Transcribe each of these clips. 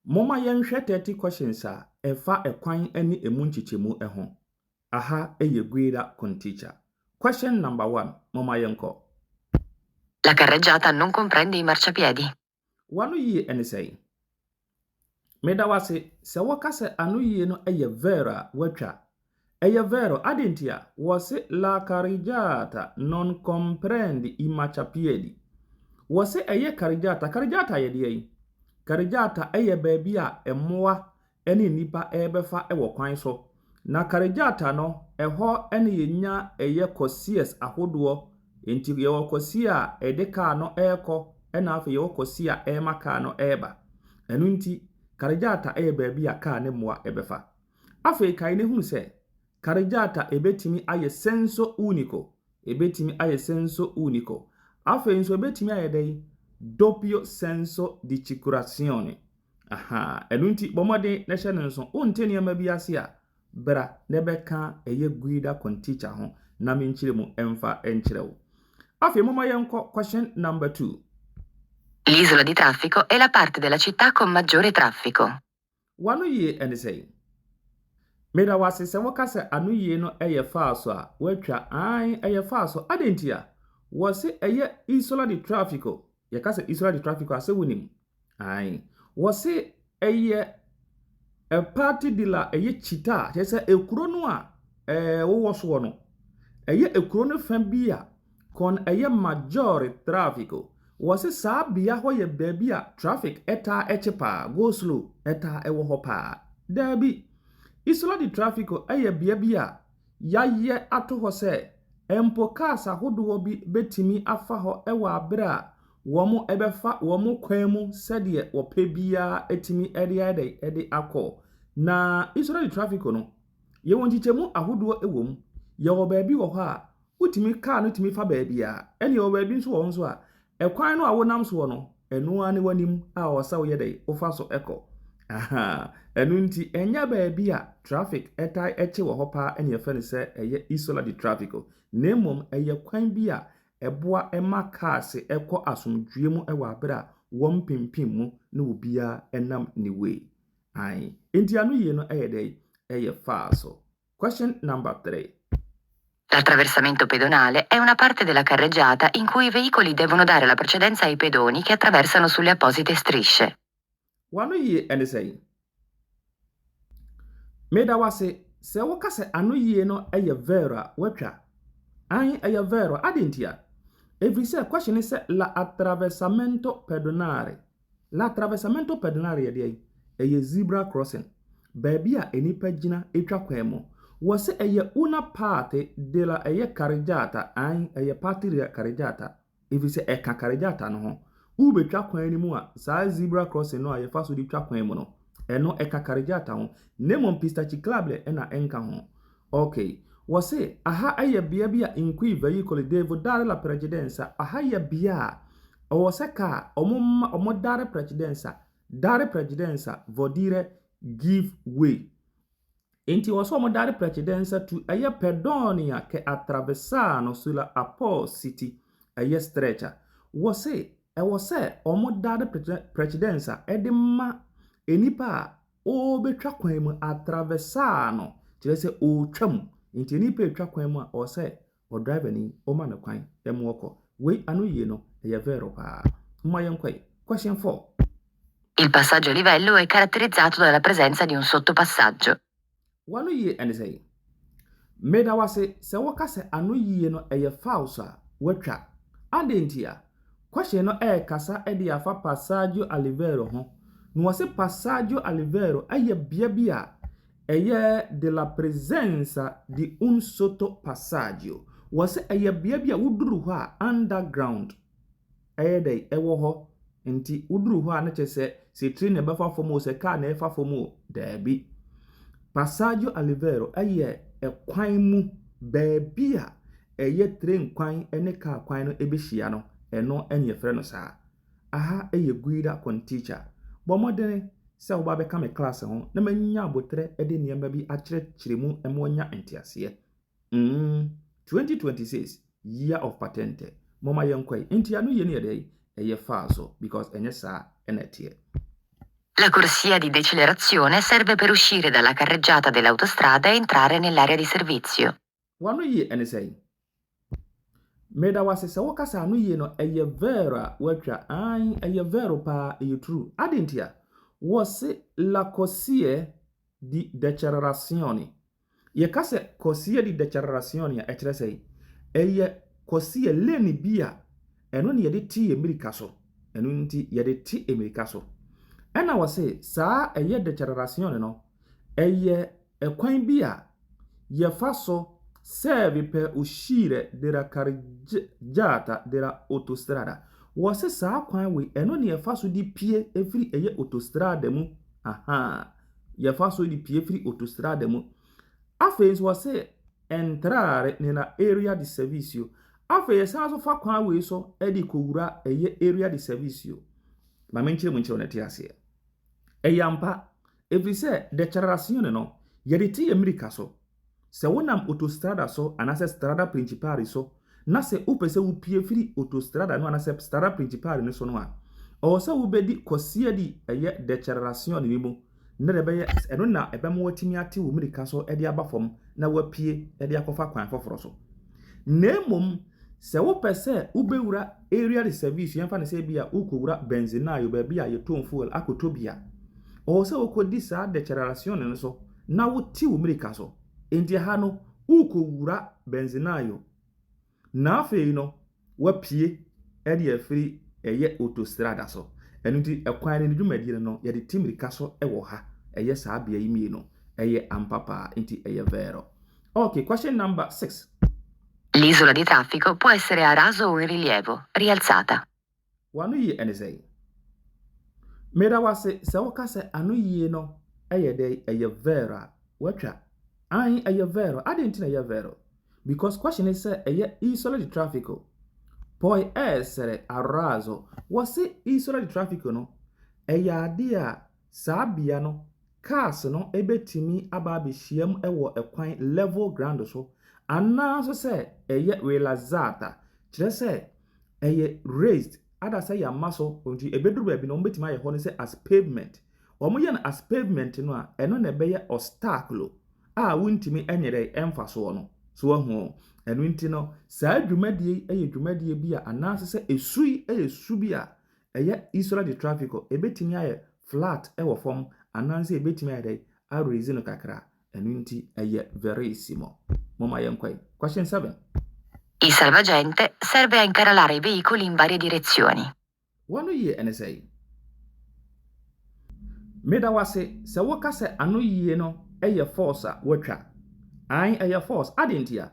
Momma yɛnhwɛ 30 questions a ɛfa ɛkwan ne emu nkyekyɛmu ho. Aha yɛ Guida con Teacher. Question number 1, momma yɛnkɔ. La carreggiata non comprende i marciapiedi. Wano yie ne sɛn? Meda wo ase sɛ wɔka sɛ ano yie no yɛ vero a woatwa. Ɛyɛ vero, adɛn nti a? Wɔse la carreggiata non comprende i marciapiedi. Wɔse ɛyɛ carreggiata. Carreggiata yɛ deɛ yi? Carreggiata yɛ baabi a mmoa ne nnipa rebɛfa wɔ kwan so. Na carreggiata no, ɛhɔ ne yɛnya ɛyɛ corsias ahodoɔ. Nti yɛwɔ corsia a ɛde kaa no rekɔ, ɛna afei yɛwɔ corsia a ɛrema kaa no reba. Ɛno nti, carreggiata yɛ baabi a kaa ne mmoa bɛfa. Afei kae ne hunu sɛ, carreggiata ebetumi ayɛ senso unico. Ebetumi ayɛ senso unico. Afei nso ebetumi ayɛ dɛn? Doppio senso di circolazione. Aha, ɛno nti bɔ mmɔden na hyɛ no nso. Wonte nneɛma bi ase a, bra na bɛka ɛyɛ Guida con Teacher ho na menkyerɛ mu ɛmfa nkyerɛ wo. Afei momma yɛnkɔ question number 2. L'isola di traffico è la parte della città con maggiore traffico. Wano yie ne sɛn? Meda wo ase sɛ woka sɛ ano yie no yɛ falso a woatwa. Ae, ɛyɛ falso. Adɛn nti a? Wɔse ɛyɛ isola di traffico. Yɛka sɛ isola di traffico a, sɛ wonim. Ae. Wɔse ɛyɛ parte della ɛyɛ città, kyerɛ sɛ ekuro no a wowɔ soɔ no, ɛyɛ ekuro no fa bi a con ɛyɛ maggiore traffico. Wɔse saa bea hɔ yɛ baabi a traffic ɛtaa ɛkye paa, go slow ɛtaa ɛwɔ hɔ paa. Daabi. Isola di traffico ɛyɛ bea bi a yɛayɛ ato hɔ sɛ mpo cars ahodoɔ bi bɛtumi afa hɔ ɛwɔ abere a wɔn bɛfa wɔn kwan mu sɛdeɛ wɔpɛ biara atumi de ayɛ dɛ de akɔ. Na Isola di traffico no, yɛwɔ nkyekyɛmu ahodoɔ wɔ mu. Yɛwɔ baabi wɔ hɔ a wotumi kaa no tumi fa baabi a, ɛna yɛwɔ baabi nso wɔ hɔ nso a, ɛkwan no a wonam soɔ no, ɛno ara ne w'anim a ɔwɔ sɛ woyɛ dɛ wofa so kɔ. Aha, ɛno nti ɛnyɛ baabi a traffic ɛtae ɛkye wɔ hɔ paa ɛna yɛfrɛ no sɛ ɛyɛ Isola di traffico. Na mmom ɛyɛ kwan bi a ɛboa ma cars ɛkɔ asomdwie mu ɛwɔ abere a wɔn pimpim mu na obiara ɛnam ne way. Ae, nti ano yie no ɛyɛ dɛ ɛyɛ falso. Question number 3. L'attraversamento pedonale è una parte della carreggiata in cui i veicoli devono dare la precedenza ai pedoni che attraversano sulle apposite strisce. Wano yie ɛne sɛn? Meda wo ase sɛ woka sɛ ano yie no ɛyɛ vero a woatwa. Ae, ɛyɛ vero. Adɛn nti a? Ɛfiri sɛ question ne sɛ l'attraversamento pedonale. L'attraversamento pedonale yɛ deɛ? Ɛyɛ zebra crossing. Baabi a nnipa gyina atwa kwan mu. Wɔ sɛ ɛyɛ una parte della ɛyɛ carreggiata. Ae, ɛyɛ parte della carreggiata. Ɛfiri sɛ ɛka carreggiata no ho. Wobɛtwa kwan no mu a, saa zebra crossing no a yɛfa so de twa kwan mu no, ɛno ɛka carreggiata ho. Na mmom pista ciclabile ɛna ɛnka ho. Okay. Wɔse aha ɛyɛ bea bi a in cui i veicoli devono dare la precedenza. Aha yɛ bea a ɔwɔ sɛ kaa ɔmo ma ɔmo dare precedenza. Dare precedenza vuol dire give way. Nti wɔ sɛ ɔmo dare precedenza to ɛyɛ pedoni a che attraversano sulla appositi ɛyɛ strisce. Wɔse ɛwɔ sɛ ɔmo dare precedenza ɛde ma nnipa a ɔrebɛtwa kwan mu, attraversano kyerɛ sɛ ɔretwa mu. Nti nnipa atwa kwan mu a, ɔwɔ sɛ ɔdriver ni ɔma no kwan ɛma ɔkɔ. Wei ano yie no ɛyɛ vero paa. Momma yɛnkɔ yi. Question 4. Il passaggio a livello è caratterizzato dalla presenza di un sottopassaggio. Wano yie ɛne sɛn? Meda wo ase sɛ woka sɛ ano yie no ɛyɛ falso a woatwa. Adɛn nti a? Question no ɛrekasa de afa passaggio a livello ho. Na wɔse passaggio a livello ɛyɛ bea bi a ɛyɛ della presenza di un sottopassaggio. Wɔse ɛyɛ bea bi a woduru hɔ a underground ɛyɛ dɛ ɛwɔ hɔ. Nti woduru hɔ a na kyerɛ sɛ sɛ train na ɛbɛfa fam o, sɛ car na ɛfa fam o, daabi. Passaggio a livello ɛyɛ ɛkwan mu baabi a ɛyɛ train kwan ne car kwan no bɛhyia no, ɛno ɛne yɛfrɛ no saa. Aha ɛyɛ Guida con Teacher. Bɔ mmɔden sɛ woba bɛka me class ho na manya abotire de nneɛma bi akyerɛkyerɛ mu ma woanya nteaseɛ. 2026 year of patente. Momma yɛnkɔ yi. Nti ano yie no yɛ dɛ? Ɛyɛ falso because ɛnyɛ saa ɛna ɛteɛ. La corsia di decelerazione serve per uscire dalla carreggiata dell'autostrada e entrare nell'area di servizio. W'ano yie ne sɛn? Meda wo ase sɛ woka sɛ ano yie no ɛyɛ vero a woatwa. Aane, ɛyɛ vero paa, ɛyɛ true. Adɛn ntia? Wɔse la corsia di decelerazione. Yɛka sɛ corsia di decelerazione a, ɛkyerɛ sɛn? Ɛyɛ corsia lane bi a ɛno na yɛde te yɛn mmirika so. Ɛno nti yɛde te mmirika so. Ɛna wɔse saa ɛyɛ decelerazione no, ɛyɛ ɛkwan bi a yɛfa so serve per uscire dalla carreggiata della autostrada. Wɔse saa kwan wei, ɛno na yɛfa so de pue firi ɛyɛ autostrada mu. Aha, yɛfa so de pue firi autostrada mu. Afei nso wɔse entrare nella area di servizio. Afei yɛsan so fa kwan wei so de kɔwura ɛyɛ area di servizio. Ma menkyerɛ mu nkyerɛ wo na ɛte aseɛ. Ɛyɛ ampa, ɛfiri sɛ decelerazione no, yɛde te yɛ mmirika so. Sɛ wonam autostrada so anaasɛ strada principale so na sɛ wopɛ sɛ wopue firi autostrada no anaasɛ strada principale no so no a, ɛwɔ sɛ wobɛdi corsia di ɛyɛ decelerazione no mu na deɛ ɛbɛyɛ ɛno na ɛbɛma watumi ate wo mmirika so de aba fam na wapue de akɔfa kwan foforɔ so. Na mmom, sɛ wopɛ sɛ wobɛwura area de service, yɛmfa no sɛ bi a wokɔwura benzinaio, baabi a yɛtɔn fuel akɔtɔ bi a, ɛwɔ sɛ wokɔdi saa decelerazione no so na wote wo mmirika so. Enti ha no, wokɔwura benzinaio na afei no, wapue de afiri ɛyɛ autostrada so. Ɛno nti ɛkwan no ne dwumadie no, yɛde te mmirika so wɔ ha. Ɛyɛ saa bea yi mmienu. Ɛyɛ ampa paa, nti ɛyɛ vero. Okay, question number 6. L'isola di traffico può essere a raso o in rilievo, rialzata. W'ano yie ne sɛn? Meda wo ase sɛ woka sɛ ano yie no ɛyɛ dɛ ɛyɛ vero a woatwa. Aane, ɛyɛ vero. Adɛn nti na ɛyɛ vero? Because question is sɛ ɛyɛ isola di traffico. Può essere a raso. Wɔse isola di traffico no, ɛyɛ adeɛ a saa bea no, cars no ɛbɛtumi aba abɛhyia mu wɔ ɛkwan level ground so anaa nso sɛ ɛyɛ rialzata, kyerɛ sɛ ɛyɛ raised ada sɛ yɛama so nti ɛbɛduru baabi no wɔbɛtumi ayɛ hɔ no sɛ as pavement. Wɔyɛ no as pavement no a, ɛno na ɛbɛyɛ ostacolo a wontumi nyɛ dɛ ɛmfa soɔ no. So wahu ɛno nti no, saa dwumadie yi yɛ dwumadie bi a anaasɛ sɛ esu yi yɛ su bi a ɛyɛ isola di traffico, ɛbɛtumi ayɛ flat wɔ fam anaasɛ ɛbɛtumi ayɛ dɛ araise no kakra. Ɛno nti ɛyɛ verissimo. Momma yɛnkɔ. Question 7. Il salvagente serve a incanalare i veicoli in varie direzioni. W'ano yie ne sɛn? Meda wo ase sɛ woka sɛ ano yie no yɛ false a woatwa. Aane, ɛyɛ false. Adɛn nti a?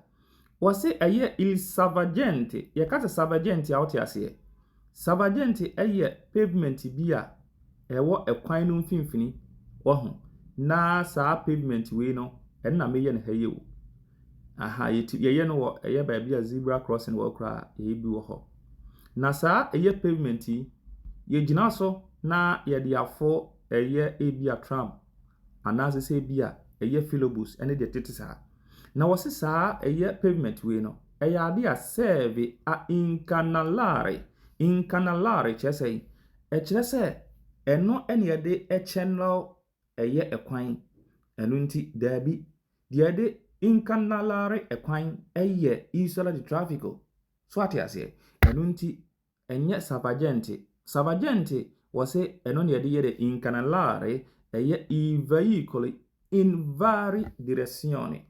Wɔse ɛyɛ il salvagente. Yɛka sɛ salvagente a wote aseɛ. Salvagente yɛ pavement bi a ɛwɔ ɛkwan no mfimfini. Wahu. Na saa pavement wei no, ɛno na meyɛ no ha yi o. Aha, yɛyɛ no wɔ ɛyɛ baabi a zebra crossing wɔ koraa, yɛyɛ bi wɔ hɔ. Na saa ɛyɛ pavement yi, yɛgyina so na yɛde afo ɛyɛ ebi a tram anaasɛ sɛ ebi a ɛyɛ filobus ɛne deɛ tete saa. Na wɔse saa ɛyɛ pavement wei no, ɛyɛ ade a serve a incanalare. Incanalare kyerɛ sɛ, ɛkyerɛ sɛ ɛno ɛne yɛde channel ɛyɛ ɛkwan. Ɛno nti daabi, deɛ yɛde incanalare ɛkwan ɛyɛ isola di traffico. So ate aseɛ. Ɛno nti ɛnyɛ salvagente. Salvagente wɔse ɛno ne yɛde yɛ de incanalare ɛyɛ i veicoli in varie direzioni.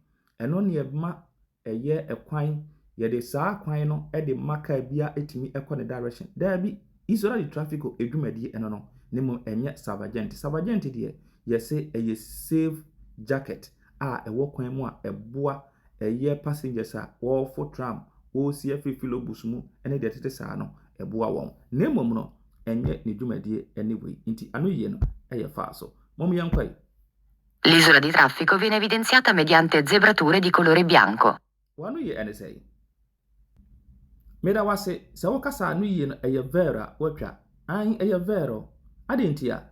Ɛno ne ɛma ɛyɛ ɛkwan, yɛde saa kwan no de ma kaa biara ɛtumi ɛkɔ ne direction. Daabi, isola di traffico edwumadie ɛno no, ne mmom ɛnyɛ salvagente. Salvagente deɛ, yɛse ɛyɛ safe jacket a ɛwɔ kwan mu a ɛboa ɛyɛ passengers a wɔrefo tram, wɔresi afiri filobus mu ɛne deɛ ɛtete saa no, ɛboa wɔn. Na mmom no, ɛnyɛ ne dwumadie ɛne wei. Nti ano yie no ɛyɛ falso. Mom yɛnkɔ yi. L'isola di traffico viene evidenziata mediante zebrature di colore bianco. W'ano yie ɛne sɛn? Meda wo ase sɛ woka sɛ ano yie no ɛyɛ vero a woatwa. Aane, ɛyɛ vero. Adɛn nti a?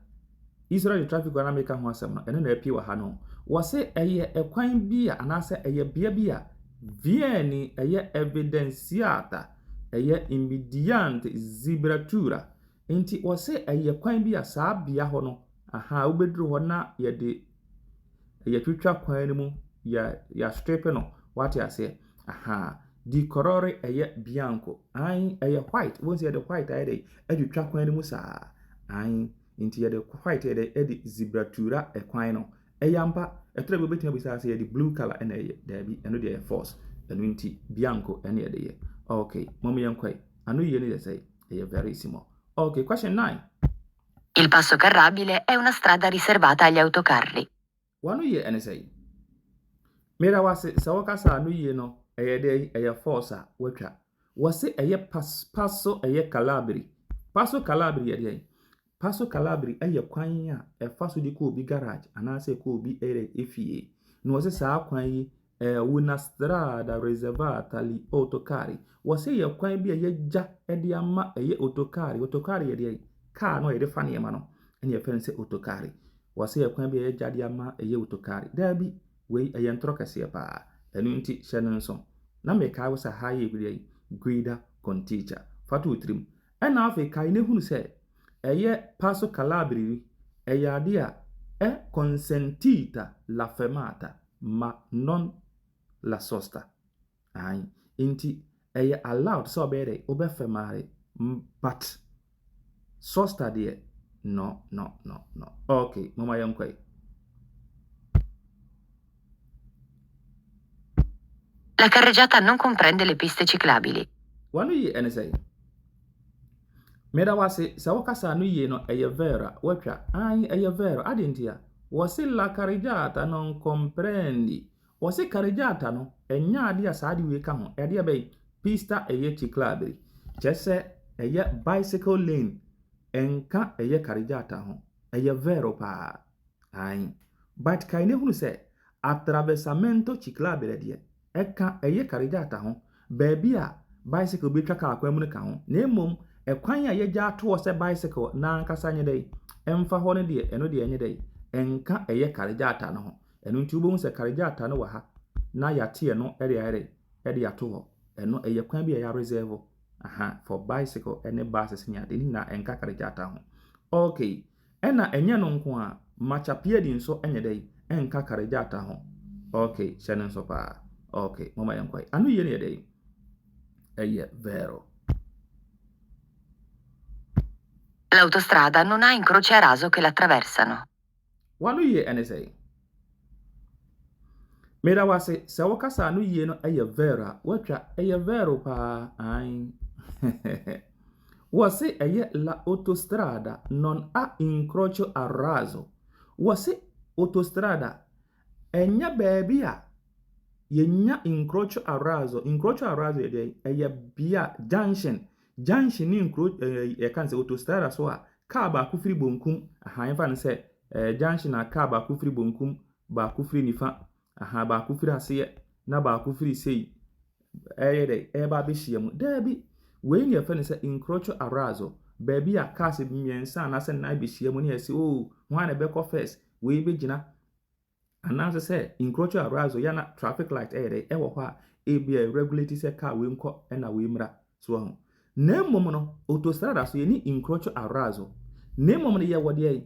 Isola di traffico a na meka ho asɛm no, ɛno na apue wɔ ha no. Wɔse ɛyɛ ɛkwan bi a anaasɛ ɛyɛ bea bi a viene ɛyɛ evidenziata ɛyɛ mediante zebratura. Nti wɔse ɛyɛ kwan bi a saa bea hɔ no Aha, wobɛduru hɔ na yɛde yɛtwitwa kwan no mu, yɛ yɛastripe no. Wate aseɛ? Aha. Di colore ɛyɛ bianco. Ae, ɛyɛ white. Wohu sɛ yɛde white ayɛ dɛ atwitwa kwan no mu saa. Ae, nti yɛde white yɛ dɛ ɛde zebratura ɛkwan no. Ɛyɛ ampa. Ɛtɔ da bi wobɛtumi abisa sɛ yɛde blue colour ɛna ɛyɛ. Daabi, ɛno deɛ ɛyɛ false. Ɛno nti bianco ɛne yɛde yɛ. Okay, mom yɛnkɔe. Ano yie no yɛ sɛ ɛyɛ verissimo. Okay, question 9. Il passo carrabile è una strada riservata agli autocarri. Wano yie ɛne sɛ meda wase sɛ wɔkasa ano yie no ɛyɛ dɛ ɛyɛ false a watwa. Wɔse ɛyɛ passo ɛyɛ carrabile. Passo carrabile yɛ deɛ? Passo carrabile ɛyɛ kwan a ɛfa so de kɔ obi garage anaasɛ kɔ obi ɛyɛ efie. Na wɔse saa kwan yi è una strada riservata agli autocarri. Wɔse yɛ kwan bi a yɛgya de ama ɛyɛ autocarri. Autocarri yɛ deɛ? Car no a yɛde fa nneɛma no ɛna yɛfrɛ no sɛ autocarri. Wɔse yɛ kwan bi a yɛgya de ama ɛyɛ autocarri. Daabi, wei ɛyɛ ntorɔ kɛseɛ paa. Ɛno nti hyɛ no nso. Na mekae wo sɛ ha yɛ bi guida con teacher. Fa to wo tirim. Ɛna afei kae ne hunu sɛ ɛyɛ passo carrabile yi ɛyɛ ade a è consentita la fermata ma non la sosta. Ae, nti ɛyɛ allowed sɛ ɔbɛyɛ dɛ wobɛfermare, but sosta deɛ, no, no, no, no. Okay, moma yɛnkɔe. La carreggiata non comprende le piste ciclabili. Wano yie ɛne sɛ meda wase sɛ wokasa no yie no ɛyɛ vero a watwa. Ae, ɛyɛ vero. Ade nti a wɔse la carreggiata non comprende, wɔse carreggiata no ɛnyɛ ade a saa ade wei ka ho. Ɛdeɛ bɛyɛ pista ɛyɛ ciclabile, kyerɛ sɛ ɛyɛ bicycle lane ɛnka ɛyɛ carreggiata ho. Ɛyɛ vero paa. Ae, but kae ne hunu sɛ attraversamento ciclabile deɛ ɛka ɛyɛ carreggiata ho, baabi a bicycle bɛtwa kaa kwan mu no ka ho. Na mmom ɛkwan a yɛgya ato hɔ sɛ bicycle n'ankasa nyɛ dɛ ɛmfa hɔ no deɛ, ɛno deɛ ɛnyɛ dɛ ɛnka ɛyɛ carreggiata no ho. Ɛno nti wobɛhu sɛ carreggiata no wɔ ha na yɛate ɛno ɛde ayɛ dɛ ɛde ato hɔ. Ɛno ɛyɛ kwan bi a yɛ reserve aha for bicycle ɛne buses ne ade ne nyinaa, ɛnka carreggiata ho. Okay, ɛna ɛnyɛ no nko a, marciapiedi nso ɛnyɛ dɛ ɛnka carreggiata ho. Okay, hyɛ no nso paa. Okay, moma yɛnkɔe. Ano yie no yɛ dɛ ɛyɛ vero. L'autostrada non ha incroci a raso che l'attraversano. Wano yie ɛne sɛ meda wase sɛ wokasa ano yie no ɛyɛ vero a watwa. Ɛyɛ vero paa. Ae, wɔse ɛyɛ la autostrada non ha incrocio a raso. Wɔse autostrada ɛnyɛ baabi a yɛnya incrocio a raso. Incrocio a raso yɛ deɛ? Ɛyɛ bea junction, junction ne nkuro yɛka no sɛ autostrada so a kaa baako firi bonkum aha, yɛmfa no sɛ junction a kaa baako firi bonkum, baako firi nifa aha, baako firi aseɛ na baako firi sei ɛyɛ dɛ ɛreba abɛhyia mu. Daabi, wei ne yɛfrɛ no sɛ incrocio a raso, baabi a cars mmiɛnsa anaasɛ nnan bɛhyia mu ne yɛsɛ, oh, hwan na ɛbɛkɔ first, wei bɛgyina. Anaasɛ sɛ incrocio a raso yɛ na traffic light ɛyɛ dɛ ɛwɔ hɔ a ebi a regulate sɛ car wei nkɔ ɛna wei mmra so ho. Na mmom no autostrada so yɛni incrocio a raso, na mmom no yɛwɔ deɛ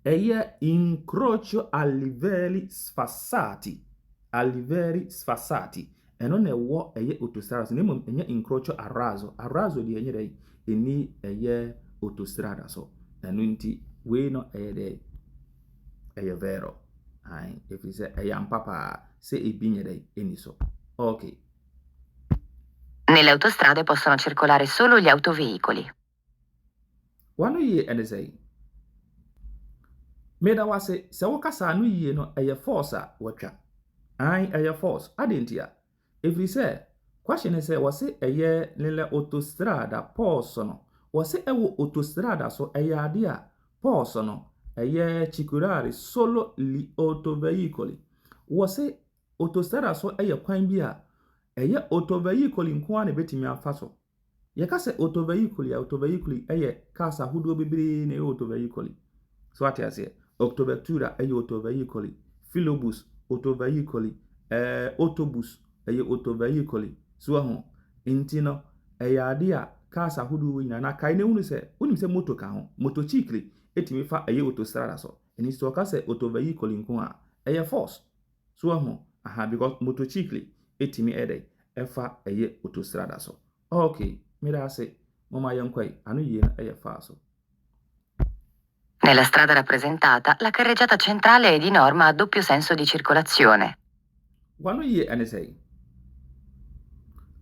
ɛyɛ incrocio a livelli sfasati. A livelli sfasati, ɛno na ɛwɔ ɛyɛ autostrada so, na mmom ɛnyɛ incrocio a raso. A raso deɛ ɛnyɛ dɛ ɛni ɛyɛ autostrada so. Ɛno nti wei no ɛyɛ dɛ ɛyɛ vero. Ae, ɛfiri sɛ ɛyɛ ampa paa sɛ ebi nyɛ dɛ ɛni so. Okay. Nelle autostrade possono circolare solo gli autoveicoli. Wano yie ɛne sɛ meda wase sɛ wokasa ano yie no ɛyɛ false a watwa. Ae, ɛyɛ false. Ade nti a ɛfiri sɛ question ne sɛ wɔse ɛyɛ nelle autostrada possono, wɔse ɛwɔ autostrada so ɛyɛ ade a possono ɛyɛ circolare solo gli autoveicoli. Wɔse autostrada so ɛyɛ kwan bi a ɛyɛ autoveicoli nko ara na ɛbɛtumi afa so. Yɛka sɛ autoveicoli a, autoveicoli ɛyɛ cars ahodoɔ bebree na ɛyɛ autoveicoli so. Ate aseɛ? Autovettura ɛyɛ autoveicoli, filobus autoveicoli, autobus ɛyɛ autoveicoli so aho. Nti no ɛyɛ ade a cars ahodoɔ wɔ nyinaa na kae na ehunu sɛ wonim sɛ moto ka ho, motocicli. tumi fa ɛyɛ autostrada so. Ɛno nti sɛ wɔka sɛ autoveicoli nko a, ɛyɛ false. So wahu? Aha, because motocicli tumi yɛ dɛn? Ɛfa ɛyɛ autostrada so. Okay, meda ase. Momma yɛnkɔ yi. Ano yie no yɛ falso. Nella strada rappresentata, la carreggiata centrale è di norma a doppio senso di circolazione. W'ano yie ne sɛn?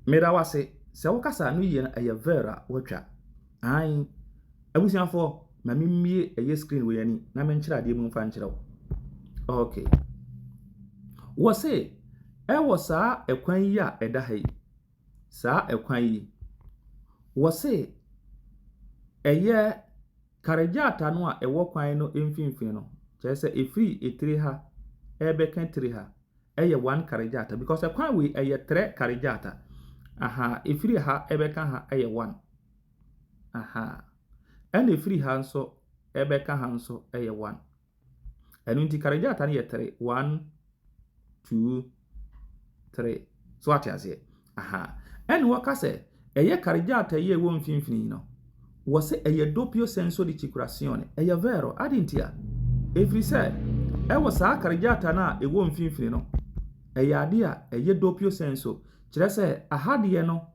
Meda wo ase sɛ wokasa ano yie no ɛyɛ vero a woatwa. Aane. Abusuafoɔ, ma memmie ɛyɛ screen wei ani na menkyerɛ adeɛ mu mfa nkyerɛ wo. Okay. Wɔse ɛwɔ saa ɛkwan yi a ɛda ha yi, saa ɛkwan yi, wɔse ɛyɛ carreggiata no a ɛwɔ kwan no mfimfini no, kyerɛ sɛ ɛfiri etire ha ɛrebɛka tire ha, ɛyɛ one carreggiata because ɛkwan wei ɛyɛ tre carreggiata. Aha, ɛfiri ha ɛbɛka ha ɛyɛ one. Aha. Ɛna ɛfiri ha nso ɛbɛka ha nso ɛyɛ one. Ɛno nti carreggiata no yɛ three. One, two, three. So ate aseɛ. Aha. Ɛna wɔka sɛ ɛyɛ carreggiata yi a ɛwɔ mfimfini no, wɔsɛ ɛyɛ doppio senso di circolazione. Ɛyɛ vero. Adi nti a, ɛfiri sɛ ɛwɔ saa carreggiata no a ɛwɔ mfimfini no, ɛyɛ ade a ɛyɛ doppio senso. Kyerɛ sɛ aha deɛ no,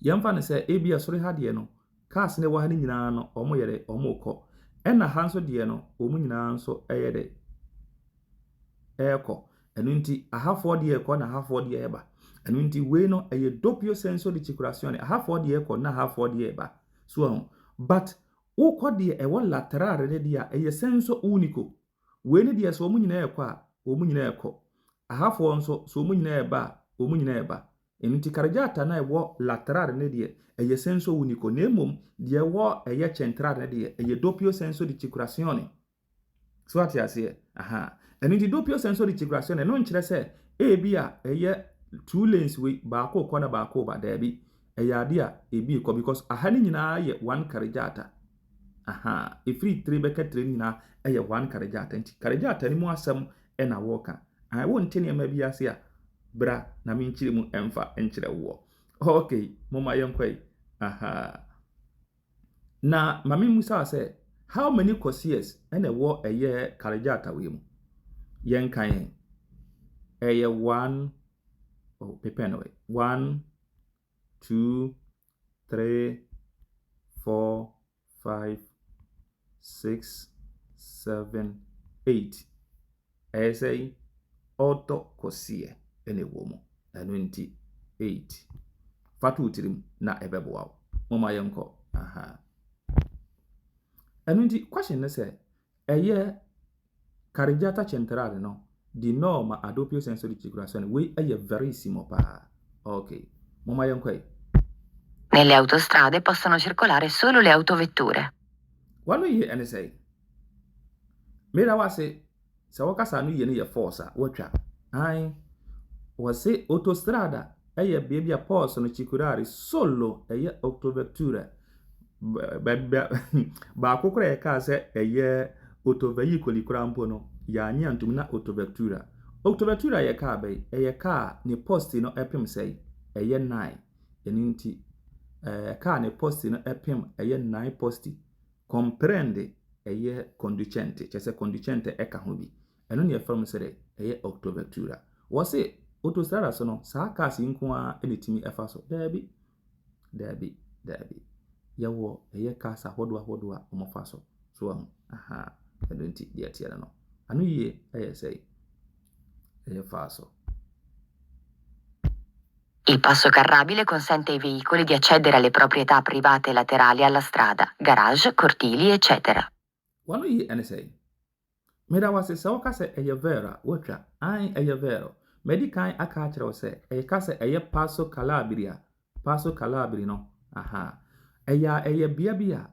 yɛmfa no sɛ ebi soro ha deɛ no, cars no ɛwɔ ha no nyinaa no, wɔn yɛ dɛ, wɔrekɔ. Ɛna ha nso deɛ no, wɔn nyinaa nso ɛyɛ dɛ, ɛrekɔ. Ɛno nti ahafoɔ deɛ ɛkɔ na ahafoɔ deɛ ɛba. Ɛno nti wei no ɛyɛ doppio senso di circolazione. Ahafoɔ deɛ ɛkɔ na ahafoɔ deɛ ɛba. So ɛho. But wokɔ deɛ ɛwɔ laterale no deɛ a, ɛyɛ senso unico. Wei no deɛ sɛ wɔn nyinaa ɛkɔ a, wɔn nyinaa ɛkɔ. Ahafoɔ nso sɛ wɔn nyinaa ɛba a, wɔn nyinaa ɛba. Ɛno nti carreggiata no a ɛwɔ laterale no deɛ, ɛyɛ senso unico. Na mmom deɛ ɛwɔ ɛyɛ centrale no deɛ, ɛyɛ doppio senso di circolazione. So ate aseɛ? Aha. Ɛno nti doppio senso di circolazione ɛno nkyerɛ sɛ ebi a ɛyɛ two lanes wei baako kɔ na baako ba daabi. Ɛyɛ ade a ebi kɔ because aha no nyinaa yɛ one carreggiata. Aha. Ɛfiri tire bɛka tire nyinaa ɛyɛ one carreggiata. Nti carreggiata no mu asɛm ɛna wɔreka. Ah, wonte nneɛma bi ase a, bra na menkyerɛ mu ɛmfa nkyerɛ woɔ. Okay, momma yɛnkɔ yi. Aha. Na ma memmusa wo sɛ, how many corsias ɛna ɛwɔ ɛyɛ carreggiata wei mu? Yɛnka yɛn. Ɛyɛ one, oh, pepɛ no wei. One, two, three, four, five, six, seven, eight. Ɛyɛ sɛ otto corsie ɛna ɛwɔ mu. Ɛno nti eight. Fa to wo tirim na ɛbɛboa wo. Momma yɛnkɔ. Aha. Ɛno nti question ne sɛ, ɛyɛ carreggiata centrale no di norma a doppio senso di circolazione. Wei ɛyɛ verissimo paa. Okay. Momma yɛnkɔ yi. Nelle autostrade possono circolare solo le autovetture. Wano yie ɛne sɛ, meda wase sɛ wɔkasa no yie no yɛ false a wɔatwa. Ae, wɔse autostrada ɛyɛ bea bi a possono circolare solo ɛyɛ autovetture. Baako koraa yɛkaa sɛ ɛyɛ autoveicoli koraa mpo no, yɛanye antom na autovettura. Autovettura yɛ kaa bɛyi, ɛyɛ kaa ne posti no ɛpem sɛe, ɛyɛ nine. Ɛno nti, kaa ne posti no ɛpem ɛyɛ nine posti. Comprende ɛyɛ conducente, kyerɛ sɛ conducente ɛka ho bi. Ɛno ne yɛfrɛ no sɛ dɛ ɛyɛ autovettura. Wɔse autostrada so no, saa cars yi nko ara na ɛtumi ɛfa so. Daabi, daabi, daabi. Yɛwɔ ɛyɛ cars ahodoɔ ahodoɔ a wɔfa so. So wɔn, aha, ɛno nti deɛ ɛteɛ no no. Ano yie ɛyɛ sɛ ɛyɛ falso. Il passo carrabile consente ai veicoli di accedere alle proprietà private laterali alla strada, garage, cortili, eccetera. Wano yie ɛne sɛ, meda wase sɛ woka sɛ ɛyɛ vero a, woatwa. Ae, ɛyɛ vero. Madi kan aka akyerɛ wo sɛ, ɛyɛ sɛ ɛyɛ passo carrabile a, passo carrabile no, aha. Ɛyɛ a ɛyɛ bea bi a,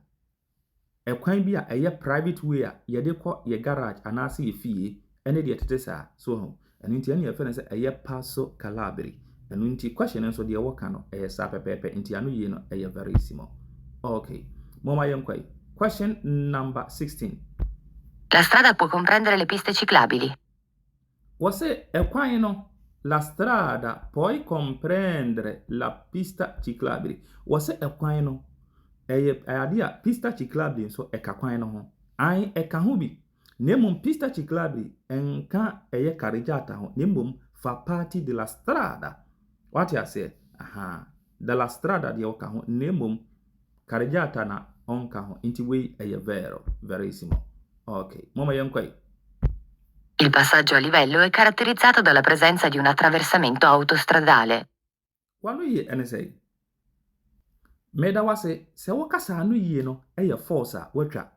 ɛkwan bi a ɛyɛ private way a yɛde kɔ yɛ garage anaasɛ yɛ fie ɛne deɛ tete saa. So ho. Ɛno nti ɛne yɛfrɛ no sɛ ɛyɛ passo carrabile. Ɛno nti question no nso deɛ wɔka no ɛyɛ saa pɛpɛɛpɛ nti ano yie no ɛyɛ verissimo. Okay. Momma yɛnkɔ yi. Question number 16. La strada può comprendere le piste ciclabili. Wɔse ɛkwan no, la strada può comprendere la pista ciclabile. Wɔse ɛkwan no, Ɛyɛ adeɛ a pista ciclabile nso ɛka kwan no ho. Ae, ɛka ho bi. Na mmom pista ciclabile ɛnka ɛyɛ carreggiata ho, na mmom fa parte della strada. Wate aseɛ? Aha. Della strada deɛ ɔka ho, na mmom carreggiata na ɔnka ho. Nti wei ɛyɛ vero, verissimo. Okay, momma yɛnkɔ yi. Il passaggio a livello è caratterizzato dalla presenza di un attraversamento autostradale. Wano yie ɛne sɛ, meda wase sɛ wokasa ano yie no ɛyɛ false a watwa.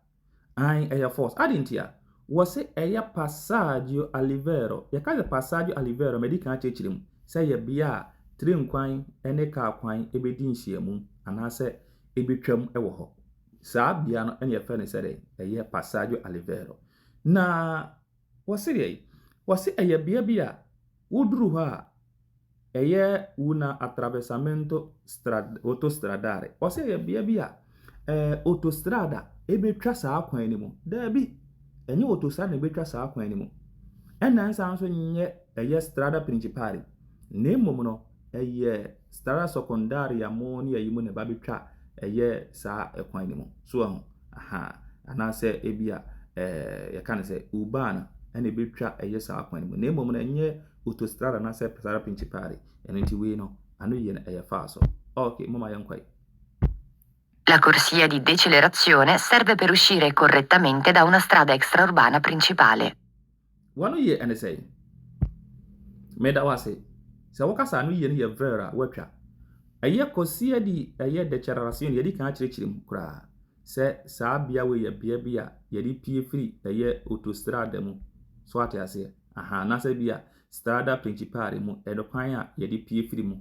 Ae, ɛyɛ false. Ade nti a, wɔse ɛyɛ passaggio a livello. Yɛka sɛ passaggio a livello, madi kan akyerɛkyerɛ mu sɛ yɛ bea a train kwan ne kaa kwan bɛdi nhyiamu anaasɛ ɛbɛtwam wɔ hɔ. Saa bea no ɛna yɛfrɛ no sɛ dɛ ɛyɛ passaggio a livello. Na wɔse deɛ, wɔse ɛyɛ bea bi a woduru hɔ a ɛyɛ una attraversamento autostradale. Wɔse ɛyɛ bea bi a autostrada ɛbɛtwa saa kwan no mu. Daabi, ɛnyɛ autostrada na ɛbɛtwa saa kwan no mu. Ɛna nsa nso nyɛ ɛyɛ strada principale. Na mmom no, ɛyɛ strada secondaria mo ne ayi mu na ɛba bɛtwa ɛyɛ saa ɛkwan no mu. So ɛho, aha, anaasɛ ebi a yɛka no sɛ urbana ɛna ɛbɛtwa ɛyɛ saa kwan no mu. Na mmom no, ɛnyɛ autostrada anaasɛ strada principale. Ɛno nti wei no, ano yie no ɛyɛ falso. Okay, momma yɛnkɔ yi. La corsia di decelerazione serve per uscire correttamente da una strada extraurbana principale. Wano yie ɛne sɛ, meda wase sɛ wokasa ano yie no yɛ vero a watwa. Ɛyɛ corsia di ɛyɛ decelerazione, yɛde kan akyerɛkyerɛ mu koraa sɛ saa bea wei yɛ bea bi a yɛde pie firi ɛyɛ autostrada mu. So ate aseɛ? Aha, anaasɛ bi a strada principale mu, ɛno kwan a yɛde pie firi mu.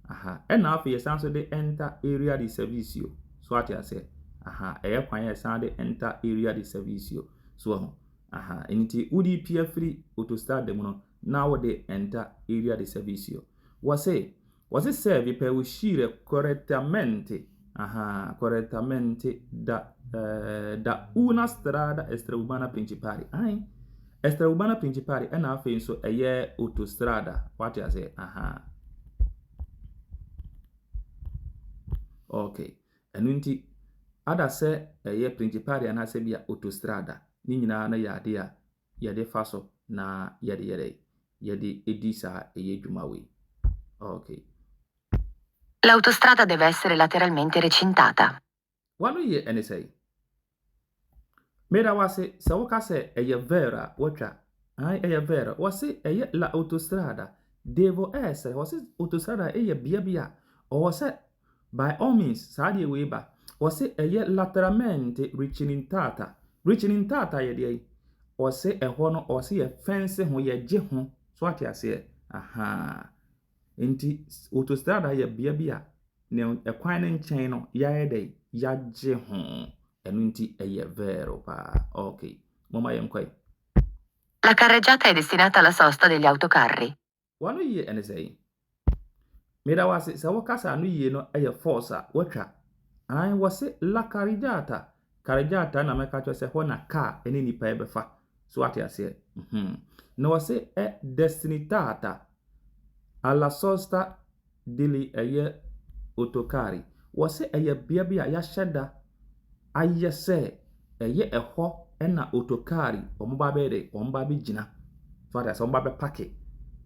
Aha, ɛna afei yɛsan so de enter area di servizio. So ate aseɛ? Aha, ɛyɛ kwan a yɛsan de enter area di servizio. So ɛho. Aha, nti wode pie firi autostrada mu no, na wode enter area di servizio. Wɔse serve per uscire correttamente, aha, correttamente da una strada extraurbana principale. Ae, extraurbana principale ɛna afei nso ɛyɛ autostrada. Wate aseɛ? Aha. Okay. Ɛno nti, ada sɛ ɛyɛ principale anaasɛ bi a autostrada, ne nyinaa no yɛ ade a yɛde fa so na yɛde yɛde yɛde edi saa ɛyɛ dwuma wei. Okay. L'autostrada deve essere lateralmente recintata. Wano yie ɛne sɛ, meda wase sɛ woka sɛ ɛyɛ vero a watwa. Ae, ɛyɛ vero. Wɔse ɛyɛ la autostrada devo essere, wɔse autostrada ɛyɛ bea bi a ɔwɔ sɛ by all means saa deɛ wei ba. Wɔse ɛyɛ lateralmente recintata. Recintata yɛ deɛ yi, wɔse ɛhɔ no ɔse yɛ fence ho, yɛgye ho. So ate aseɛ? Aha. Nti autostrada yɛ bea bi a ne ɛkwan no nkyɛn no yɛayɛ dɛ yɛagye ho. Ɛno nti ɛyɛ vero paa. Okay, momma yɛnkɔ yi. La carreggiata è destinata alla sosta degli autocarri. Wano yie ɛne sɛ, meda wase sɛ wokasa ano yie no ɛyɛ false a watwa. Ae, wɔse la carreggiata. Carreggiata na mɛka kyerɛ sɛ hɔ na car ne nipa ɛbɛfa. So ate aseɛ? Na wɔse è destinata alla sosta degli ɛyɛ autocarri. Wɔse ɛyɛ bea bi a yɛahyɛ da ayɛ sɛ ɛyɛ ɛhɔ ɛna autocarri wɔn ba bɛyɛ dɛ wɔn ba bɛgyina. So ate aseɛ? Wɔn ba bɛpark.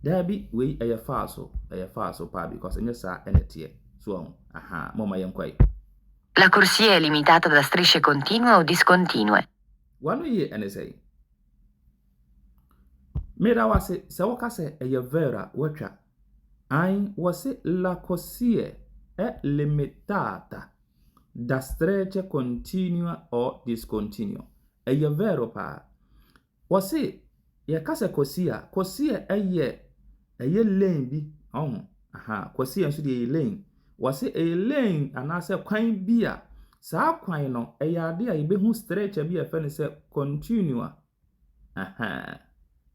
Daabi, wei ɛyɛ falso. Ɛyɛ falso paa because ɛnyɛ saa ɛna ɛteɛ. So ɔho, aha, momma yɛnkɔ yi. La corsia è limitata da strisce continue o discontinue. Wano yie ɛne sɛ, meda wase sɛ woka sɛ ɛyɛ vero a watwa. Ae, wɔse la corsia è limitata da strisce continue o discontinue. Ɛyɛ vero paa. Wɔse yɛka sɛ corsia, corsia ɛyɛ lane bi, ɔho. Aha, corsia nso deɛ ɛyɛ lane. Wɔse ɛyɛ lane anaasɛ kwan bi a saa kwan no ɛyɛ ade a yɛbɛhu strisce bi a yɛfrɛ no sɛ continua. Aha.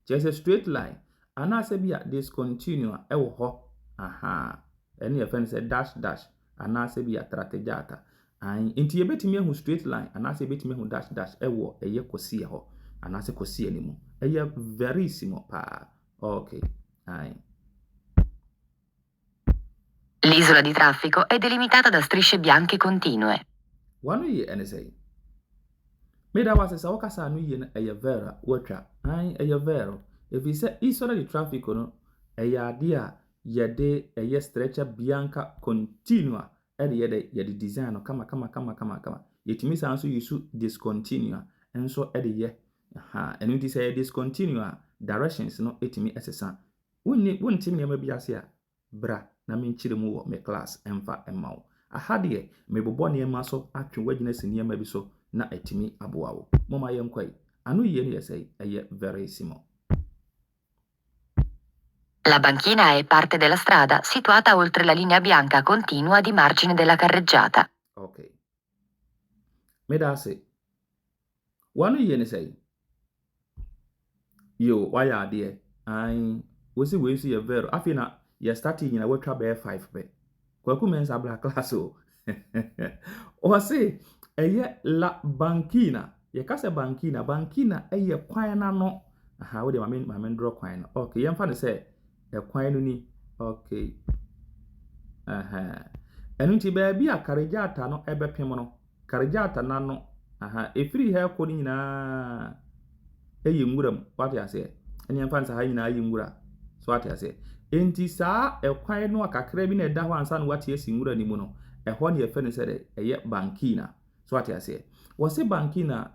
Kyerɛ sɛ straight line anaasɛ bi a discontinua ɛwɔ hɔ. Aha. Ɛne yɛfrɛ no sɛ dash dash anaasɛ bi a tratteggiata. Ae, nti yɛbɛtumi ahu straight line anaasɛ yɛbɛtumi ahu dash dash ɛwɔ ɛyɛ corsia hɔ anaasɛ corsia no mu. Ɛyɛ verissimo paa. Okay. Ae. L'isola di traffico è delimitata da strisce bianche continue. W'ano yie ɛne sɛn? Meda wo ase sɛ woka sɛ ano yie no ɛyɛ vero a woatwa. Aane, ɛyɛ vero. Ɛfiri sɛ isola di traffico no ɛyɛ adeɛ a yɛde ɛyɛ streccia bianca continua ɛde yɛ dɛ yɛde design no kama kama kama kama kama. Yɛtumi san nso use discontinua nso de yɛ. Aha, ɛno nti sɛ yɛ discontinue a directions no ɛtumi ɛsesa. Wonni wonte nneɛma bi ase a, bra na menkyerɛ mu wɔ me class ɛmfa mma wo. Aha deɛ, mebobɔ nneɛma so atwe w'agyina si nneɛma bi so na atumi aboa wo. Momma yɛnkɔ yi. Ano yie no yɛ sɛ ɛyɛ verissimo. La banchina è parte della strada situata oltre la linea bianca continua di margine della carreggiata. Okay. Meda ase. W'ano yie ne sɛn? Yo, wayɛ adeɛ. Ae, wosi wei nso yɛ vero. Afei na yɛ start nyina watwa bɛyɛ 5 pɛ. Kwaku Mensah bra class o. Ɔse ɛyɛ la banchina. Yɛka sɛ banchina, banchina ɛyɛ kwan n'ano. Aha, wode maame ndorɔ kwan no. Okay, yɛmfa no sɛ ɛkwan no ni. Okay. Aha. Ɛno nti baabi a carreggiata no ɛbɛpem no, carreggiata n'ano, aha, ɛfiri ha ɛkɔ no nyinaa ɛyɛ nwura mu. Wate aseɛ? Ɛne yɛmfa no sɛ ha nyinaa yɛ nwura. So wate aseɛ? Enti saa ɛkwan no a kakra bi na ɛda hɔ ansa na wate asi nwura no mu no, ɛhɔ ne yɛfrɛ no sɛ dɛ ɛyɛ banchina. So wate aseɛ? Wɔse banchina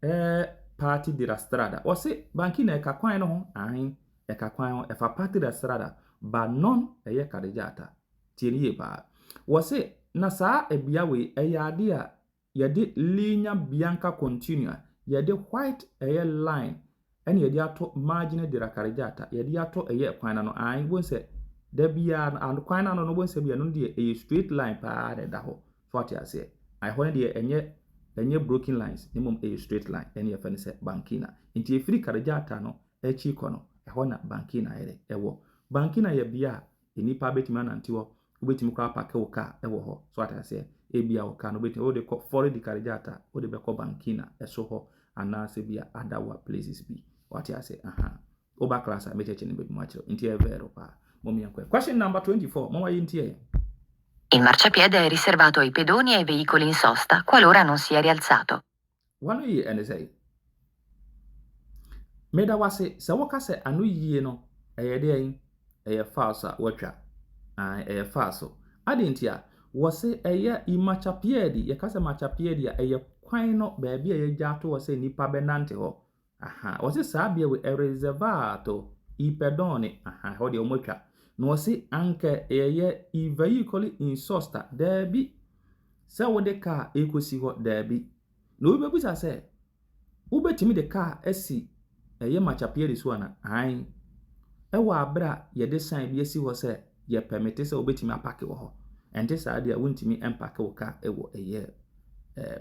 ɛɛ parte della strada. Wɔse banchina ɛka kwan no ho, ahen, ɛka kwan ho, ɛfa parte della strada, ma non ɛyɛ carreggiata. Tie ne yie paa. Wɔse na saa ɛbea wei ɛyɛ ade a yɛde linea bianca continua, yɛde white ɛyɛ line ɛna yɛde ato margine della carreggiata, yɛde ato ɛyɛ kwan no ano. Ahen, wohu sɛ da biara no kwan no ano no wohu sɛ bi ɛno deɛ ɛyɛ straight line paa na ɛda hɔ. So wate aseɛ? Ɛhɔ no deɛ ɛnyɛ broken lines, na mmom ɛyɛ straight line, ɛne yɛfrɛ no sɛ banchina. Nti ɛfiri carreggiata no akyi kɔ no, ɛhɔ na banchina yɛ dɛ ɛwɔ. Banchina yɛ bea a nnipa bɛtumi anante hɔ, wobɛtumi koraa apark wo car ɛwɔ hɔ. So wate aseɛ? Ebia wo car no wobɛtumi wode kɔ fuori di carreggiata, wode bɛkɔ banchina ɛso hɔ anaasɛ bia other places bi. Wate aseɛ? Aha. Woba class a mɛkyerɛkyerɛ no baabi mu akyerɛ. Nti ɛyɛ vero paa. Mom yɛnkɔ. Question number 24. Mama yɛntie. Il marciapiede è riservato ai pedoni e ai veicoli in sosta qualora non sia rialzato. W'ano yie ɛne sɛ meda wase sɛ woka sɛ ano yie no ɛyɛ deɛn? Ɛyɛ falso a watwa. Ɛyɛ falso. Adɛn nti a wɔse ɛyɛ i marciapiedi. Yɛka sɛ marciapiedi a ɛyɛ kwan no baabi a yɛgya ato hɔ sɛ nnipa bɛnante hɔ. Aha, wɔse saa bea wei è riservato i pedoni. Aha, hɔ deɛ wɔatwa. Na wɔse anche ɛyɛ i veicoli in sosta. Daabi. Sɛ wode car ɛkɔsi hɔ, daabi. Na obi bɛbisa sɛ, wobɛtumi de car asi ɛyɛ marciapiedi so ana? Ae. Ɛwɔ abere a yɛde sign bi asi hɔ sɛ yɛ permit sɛ wobɛtumi apark wɔ hɔ. Ɛnte saa deɛ a wontumi mpark wo car ɛwɔ ɛyɛ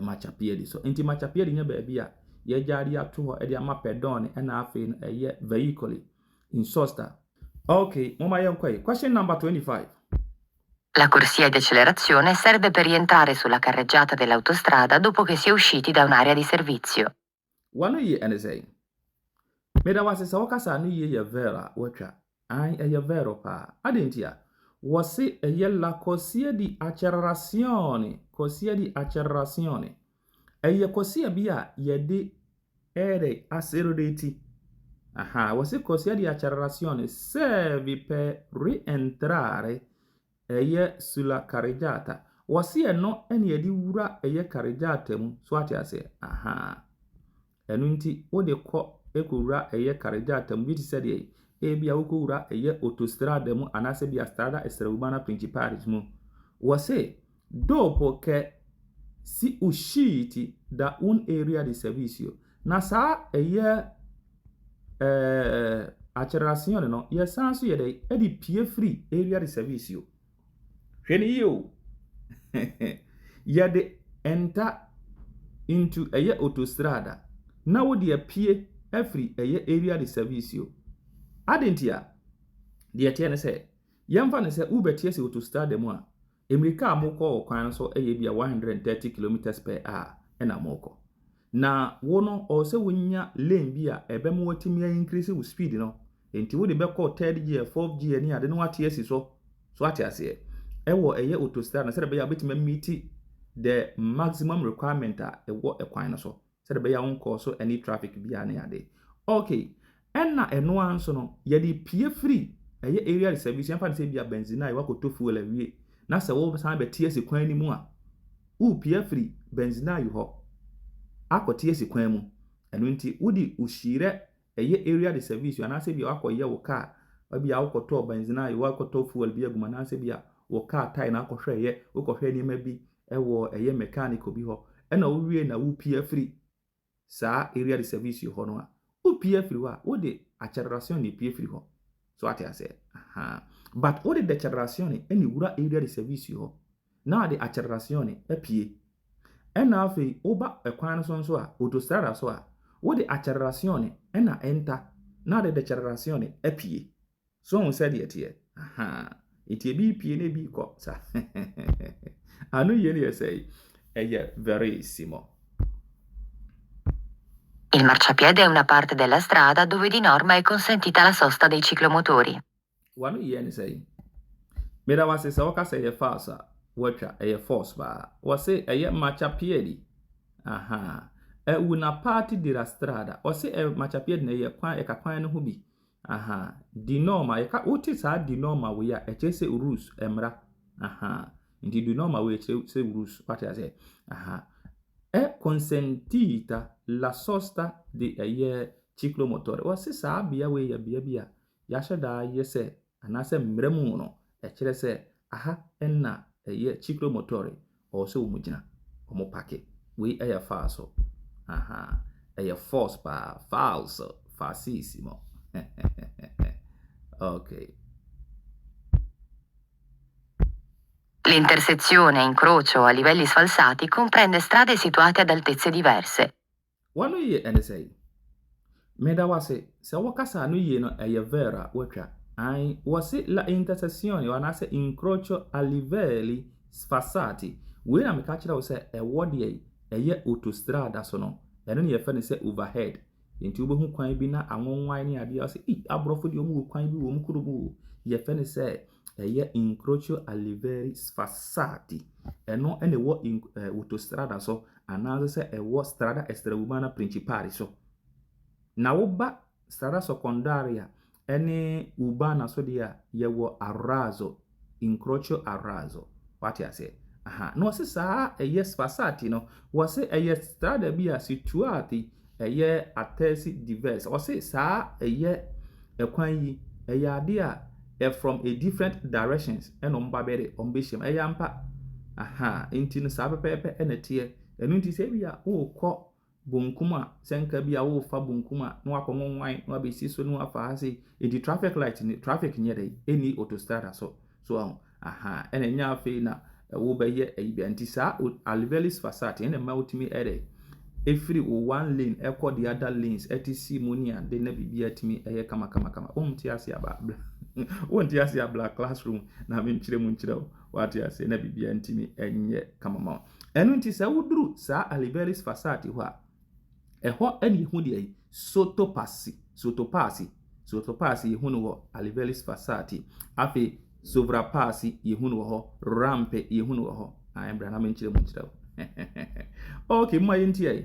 marciapiedi so. Nti marciapiedi nyɛ baabi a yɛgya de ato hɔ de ama pedoni ɛna afei no ɛyɛ veicoli in sosta. Okay, momma yɛnkɔ yi. Question number 25. La corsia di accelerazione serve per rientrare sulla carreggiata dell'autostrada dopo che si è usciti da un'area di servizio. W'ano yie ɛne sɛn? Meda wase sɛ woka sɛ ano yie yɛ vero a watwa. Ae, ɛyɛ vero paa. Adɛn nti a? Wɔse ɛyɛ la corsia di accelerazione. Corsia di accelerazione. Ɛyɛ corsia bi a yɛde ɛyɛ accelerate. Aha, wɔse corsia di accelerazione serve per rientrare ɛyɛ sulla carreggiata. Wɔse ɛno ɛna yɛde wura ɛyɛ carreggiata mu. So ate aseɛ? Aha. Ɛno nti wode kɔ ɛkɔwura ɛyɛ carreggiata mu bi te sɛ deɛ ebi a wokɔwura ɛyɛ autostrada mu anaasɛ bi a strada extraurbana principale mu. Wɔse dopo che si usciti da un'area di servizio. Na saa ɛyɛ accelerazione no yɛsan so yɛ dɛ ɛde pie firi area di servizio. Hwɛ ne yie o. Yɛde enter into ɛyɛ autostrada na wode apue afiri ɛyɛ area di servizio. Adɛn nti a? Deɛ ɛteɛ ne sɛ yɛmfa no sɛ wobɛte asi autostrada mu a, mmirika a mokɔ wɔ kwan no so yɛ bi a 130 kilometers per hour ɛna mokɔ. Na wo no ɔwɔ sɛ wonya lane bi a ɛbɛma watumi increase wo speed no. Nti wode bɛkɔ third gear, fourth gear ne ade na wate asi so. So ate aseɛ. Ɛwɔ ɛyɛ autostrada no sɛdeɛ ɛbɛyɛ a wobɛtumi ameet the maximum requirement a ɛwɔ ɛkwan no so, sɛdeɛ ɛbɛyɛ a wonkɔɔ so any traffic biara ne ade. Okay, ɛna ɛno ara nso no, yɛde pie firi ɛyɛ area de servicio. Yɛmfa no sɛ bi a benzinaio wakɔtɔ fuel awie na sɛ wosan bɛte asi kwan no mu a, wopie afiri benzinaio hɔ akɔte asi kwan mu. Ɛno nti wode uscire ɛyɛ area de servicio, anaasɛ bi a wakɔyɛ wo car, bi a wokɔtɔɔ benzinaio, wakɔtɔ fuel bi agu mu, anaasɛ bi a wo car tyre na akɔhwɛɛyɛ, wokɔhwɛ nneɛma bi ɛwɔ ɛyɛ mechanic bi hɔ, ɛna wowie na wopie afiri saa area de servicio hɔ no a, wopie afiri hɔ a, wode accelerazione na epie firi hɔ so, ate aseɛ? Aha, but wode decelerazione ɛna ewura area de servicio hɔ na wode accelerazione apue. Ɛna afei woba ɛkwan no so nso a, autostrada so a, wode accelerazione ɛna enter na wode decelerazione apue so. Ohun sɛdeɛ teɛ? Aha, nti ebi pie na ebi kɔ sa. Ano yie no yɛ sɛ ɛyɛ verissimo. Il marciapiede è una parte della strada dove di norma è consentita la sosta dei ciclomotori. Wano yie ne sɛ, meda wase sɛ wɔka sɛ ɛyɛ false a, wɔatwa. Ɛyɛ false paa. Wɔse ɛyɛ marciapiede, aha, è una parte della strada. Wɔse ɛ marciapiede na ɛyɛ kwan, ɛka kwan no ho bi. Aha, di norma, yɛka wote saa di norma wei a, ɛkyerɛ sɛ rules, mmara. Aha, nti di norma wei ɛkyerɛ sɛ rules, wate aseɛ? Aha, è consentita la sosta di ɛyɛ ciclomotore. Wɔse saa bea wei yɛ bea bi a yɛahyɛ daa yɛ sɛ, anaasɛ mmerɛ mu no, ɛkyerɛ sɛ aha ɛna ɛyɛ ciclomotore ɔwɔ sɛ wɔn gyina, wɔn park. Wei ɛyɛ falso. Aha, ɛyɛ false paa, falso, falsissimo. Okay. L'intersezione, incrocio a livelli sfalsati comprende strade situate ad altezze diverse. Wano yie ɛne sɛ, meda wase sɛ wɔkasa no yie no ɛyɛ vero a, wɔatwa. Ae, wɔse la intersezione anaasɛ incrocio a livelli sfalsati. Wei na meka kyerɛ wo sɛ ɛwɔ deɛ ɛyɛ autostrada so no, ɛno ne yɛfrɛ no sɛ overhead. Nti wobɛhu kwan bi na anwonwan ne adeɛ sɛ, "Ei, aborɔfo deɛ, ɔmo wɔ kwan bi wɔ mu kurom o." Yɛfrɛ no sɛ ɛyɛ incrocio a livelli sfalsati. Ɛno ɛna ɛwɔ autostrada so, anaasɛ sɛ ɛwɔ strada extraurbana principale so. Na woba strada secondaria ɛne urbana so deɛ a, yɛwɔ a raso, incrocio a raso, wate aseɛ? Aha, na wɔse saa ɛyɛ sfalsati no, wɔse ɛyɛ strada bi a situati ɛyɛ altezze diverse. Wɔse saa ɛyɛ ɛkwan yi ɛyɛ ade a ɛ from a different directions ɛna ɔmo ba bɛde ɔmo bɛhyia mu. Ɛyɛ ampa. Aha, nti no saa pɛpɛɛpɛ ɛna ɛteɛ. Ɛno nti sɛ ebi a wokɔ bonkum a, sɛ nka bi a wofa bonkum a, na wakɔ nwanwan na wabɛsi so na wafa ha sei. Nti traffic light ni, traffic nyɛ dɛ ɛni autostrada so so aho. Aha, ɛna ɛnyɛ afei na wobɛyɛ ɛyi bia. Nti saa a livelli sfalsati ɛna ɛma wotumi ɛdɛ ɛfiri wo one lane ɛkɔ the other lanes, ɛte si mu ne ade, na biribi atumi ɛyɛ kama kama kama. Wonte ase aba, wonte ase abla classroom na menkyerɛ mu nkyerɛ wo, wate ase? Na biribi ntumi ɛnyɛ kama ma wo. Ɛno nti sɛ woduru saa a livelli sfalsati hɔ a, ɛhɔ ɛne yɛhu deɛ yi sottopassi, sottopassi, sottopassi, yɛhu no wɔ a livelli sfalsati. Afei sovrappassi yɛhu no wɔ hɔ, rampe yɛhu no wɔ hɔ. Ayɛ bra na menkyerɛ mu nkyerɛ wo. Okay, mma yɛntie yi.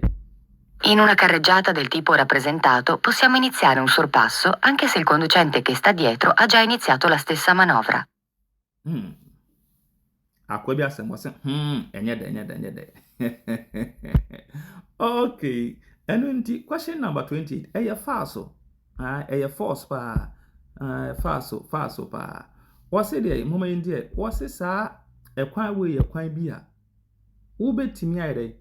In una carreggiata del tipo rappresentato possiamo iniziare un sorpasso anche se il conducente che sta dietro ha già iniziato la stessa manovra. Akoa bi asɛm wɔ sɛ, ɛnyɛ dɛ, ɛnyɛ dɛ, ɛnyɛ dɛ. Okay, ɛno nti question number 28 ɛyɛ falso. Ah, ɛyɛ false paa. Ah, falso, falso paa. Wɔse deɛ, moma yi deɛ, wɔse saa ɛkwan wei yɛ kwan bi a wobɛtumi ayɛ dɛ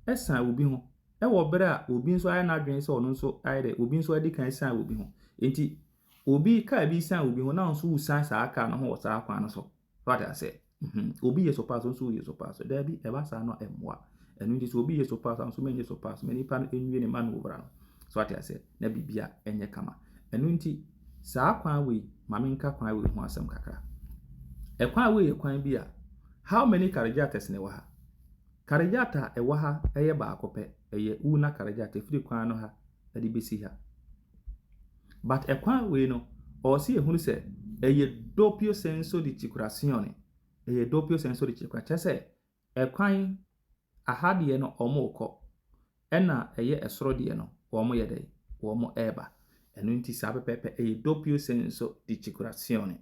ɛsan obi ho ɛwɔ berɛ a obi nso ayɛ n'adwene sɛ ɔno nso ayɛ dɛ, obi nso adi kan san obi ho. Nti obi kaa bi san obi ho na nso wosan saa kaa no ho wɔ saa kwan no so, wate aseɛ? Obi yɛ sorpasso nso woyɛ sorpasso. Daabi, ɛba saa no ɛmmoa. Ɛno nti sɛ obi yɛ sorpasso nso mɛnyɛ sorpasso ma nipa no nwie ne manoeuvre no so, ate aseɛ? Na biribi a ɛnyɛ kama. Ɛno nti saa kwan wei, ma menka kwan wei ho asɛm kakra. Ɛkwan wei yɛ kwan bi a, how many carreggiatas na ɛwɔ ha? Carreggiata a ɛwɔ ha ɛyɛ baako pɛ, ɛyɛ una carreggiata, ɛfiri kwan no ha ɛde bɛsi ha. But ɛkwan wei no, ɔwɔ sɛ yɛhunu sɛ ɛyɛ doppio senso di circolazione. Ɛyɛ doppio senso di circolazione kyerɛ sɛ ɛkwan Aha deɛ no wɔrekɔ, ɛna ɛyɛ ɛsoro deɛ no wɔyɛ dɛn? Wɔreba. Ɛno nti saa pɛpɛɛpɛ ɛyɛ doppio senso di circolazione.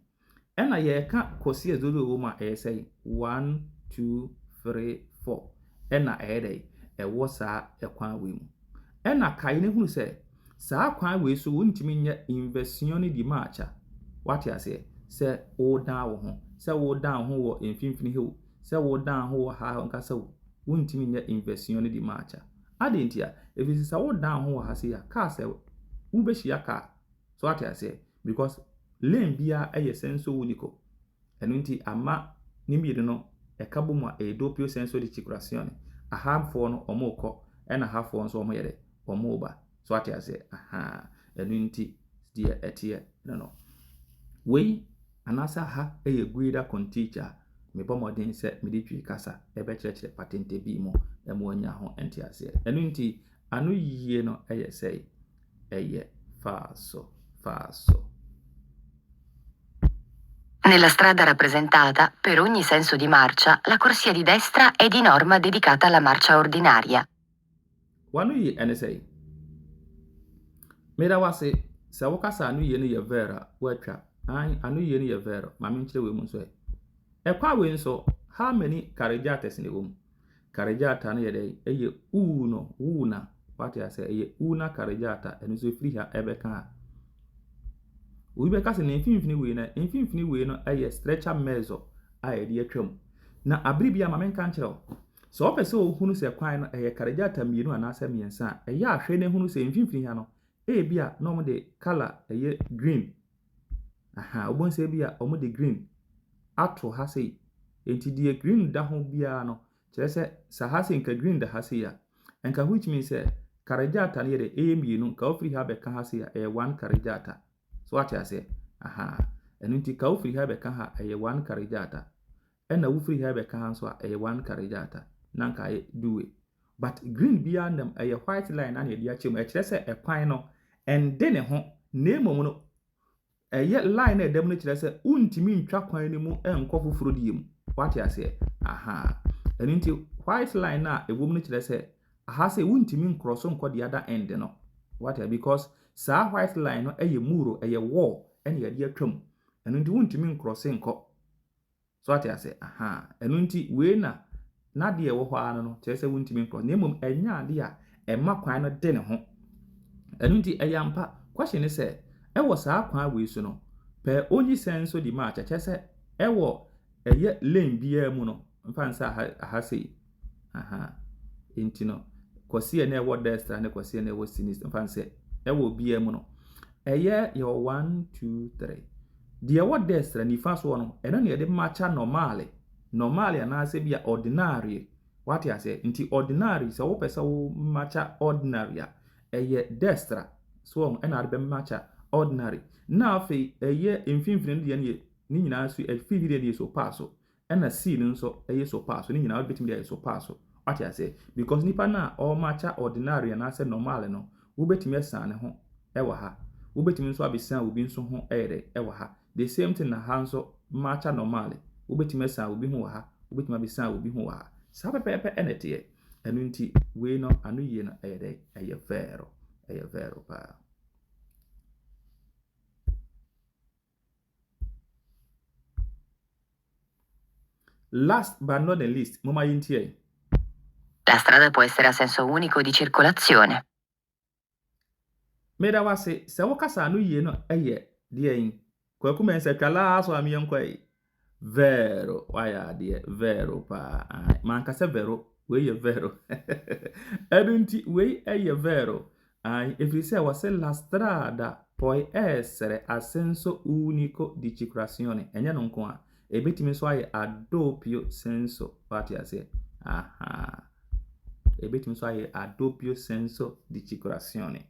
Ɛna yɛreka corsie dodoɔ a ɛwɔ mu a ɛyɛ sɛn? 1, 2, 3, 4 ɛna ɛyɛ dɛn? Ɛwɔ saa ɛkwan wei mu. Ɛna kae no hunu sɛ saa kwan wei so wontumi nyɛ inversione di marcia. Wate aseɛ? Sɛ wodan wo ho, sɛ wodan wo ho wɔ mfimfini ha o, sɛ wodan wo ho wɔ ha ankasa o, wontumi nyɛ inversione di marcia. Adɛn nti a? Ɛfiri sɛ sɛ wodan wo ho wɔ ha sei a, kaa sɛ wobɛhyia kaa. So wate aseɛ? Because lane biara yɛ senso unico. Ɛno nti ama ne mmienu no ɛka bɔ mu a ɛyɛ doppio senso di circolazione. Ahafoɔ no wɔrekɔ ɛna ahafoɔ nso wɔyɛ dɛ wɔreba. So wate aseɛ? Ahaa. Ɛno nti deɛ ɛteɛ no no. Wei anaasɛ aha yɛ guida con teacher a mebɔ mmɔden sɛ mede Twi kasa ɛbɛkyerɛkyerɛ patente bi mu ma woanya ho nteaseɛ. Ɛno nti ano yie no yɛ sɛ ɛyɛ falso, falso. Nella strada rappresentata, per ogni senso di marcia, la corsia di destra è di norma dedicata alla marcia ordinaria. Wano yie ɛne sɛ meda wase sɛ wokasa ano yie no yɛ vero a woatwa. Ae, ano yie no yɛ vero. Ma menkyerɛ wei mu nso ɛ. Ɛkwan wei nso, how many carreggiatas na ɛwɔ mu? Carreggiata no yɛ dɛ ɛyɛ uno, una. Wate ase ɛyɛ una carreggiata. Ɛno nso ɛfiri ha ɛbɛka ha. Obi bɛka sɛ ne mfimfini wei no, mfimfini wei no yɛ striscia mezzo a yɛde atwam. Na abere bi a ma menka nkyerɛ wo, sɛ wopɛ sɛ wohunu sɛ kwan no ɛyɛ carreggiata mmienu anaasɛ mmiɛnsa a, ɛyɛ ahwɛ na ehunu sɛ mfimfini ha no, ebi a na wɔde colour ɛyɛ green. Aha, wobɛhu sɛ ebi a wɔde green ato ha sei. Nti deɛ green da ho biara no, kyerɛ sɛ sɛ ha sei nka green da ha sei a, nka which means sɛ carreggiata no yɛ dɛ ɛyɛ mmienu. Nka wofiri ha bɛka ha sei a, ɛyɛ one carreggiata. So wate aseɛ? Aha. Ɛno nti ka wofiri ha bɛka ha ɛyɛ one carreggiata. Ɛna wofiri ha bɛka ha nso a ɛyɛ one carreggiata. Na nka ayɛ due. But green biara nam ɛyɛ white line na yɛde akyɛ mu. Ɛkyerɛ sɛ ɛkwan no ɛnde ne ho na mmom no ɛyɛ line a ɛda mu no kyerɛ sɛ wontumi ntwa kwan no mu nkɔ foforɔ deɛ mu. Wate aseɛ? Aha. Ɛno nti white line a ɛwɔ mu no kyerɛ sɛ aha sɛ wontumi nkorɔ so nkɔ the other end no. Wate aseɛ? Because saa white line no ɛyɛ muro, ɛyɛ wall ɛna yɛde atwa mu. Ɛno nti wontumi nkorɔ so nkɔ. So wate ase? Aha. Ɛno nti wei na n'adeɛ ɛwɔ hɔ ara no kyerɛ sɛ wontumi nkorɔ. Na mmom ɛnyɛ adeɛ a ɛma kwan no de ne ho. Ɛno nti ɛyɛ ampa. Question ne sɛ ɛwɔ saa kwan wei so no, per ogni senso di marcia kyerɛ sɛ ɛwɔ ɛyɛ lane biara mu no, mfa nsa aha, aha sei. Aha. Nti no, corsia na ɛwɔ destra ne corsia na ɛwɔ sinistra mfa nsɛ ɛwɔ biara mu no, ɛyɛ yɛwɔ 1, 2, 3. Deɛ ɛwɔ destra nifa soɔ no, ɛno na yɛde marcia normale. Normale anaasɛ bi a ordinary. Wate aseɛ? Nti ordinary, sɛ wopɛ sɛ wo marcia ordinary a, ɛyɛ destra. So wɔn ɛna ade bɛ marcia ordinary. Na afei ɛyɛ mfimfini no deɛ no yɛ ne nyinaa nso ɛfiri deɛ no yɛ sorpasso. Ɛna C no nso ɛyɛ sorpasso. Ne nyinaa wobɛtumi de ayɛ sorpasso. Wate aseɛ? Because nipa no a ɔremarcia ordinary anaasɛ normale no, wobɛtumi asan ne ho ɛwɔ ha. Wobɛtumi nso abɛsan obi nso ho ɛyɛ dɛ ɛwɔ ha. The same thing na ha nso marcia normale. Wobɛtumi asan obi ho wɔ ha. Wobɛtumi abɛsan obi ho wɔ ha. Saa pɛpɛɛpɛ ɛna ɛteɛ. Ɛno nti wei no ano yie no ɛyɛ dɛ ɛyɛ vero. Ɛyɛ vero paa. Last but not the least, momma yɛntie. La strada può essere a senso unico di circolazione. Meda wase sɛ wokasa ano yie no ɛyɛ deɛ Kwaku Mensah twa laa so a meyɛnkɔ yi. Vero, wayɛ adeɛ. Vero paa. Mankasa vero, wei yɛ vero. Ɛno nti wei ɛyɛ vero. Ɛfiri sɛ wɔsɛ la strada può essere a senso unico di circolazione. Ɛnyɛ no nko a. Ebetumi nso ayɛ a doppio senso. Wate aseɛ? Aha. Ebetumi nso ayɛ a doppio senso di circolazione.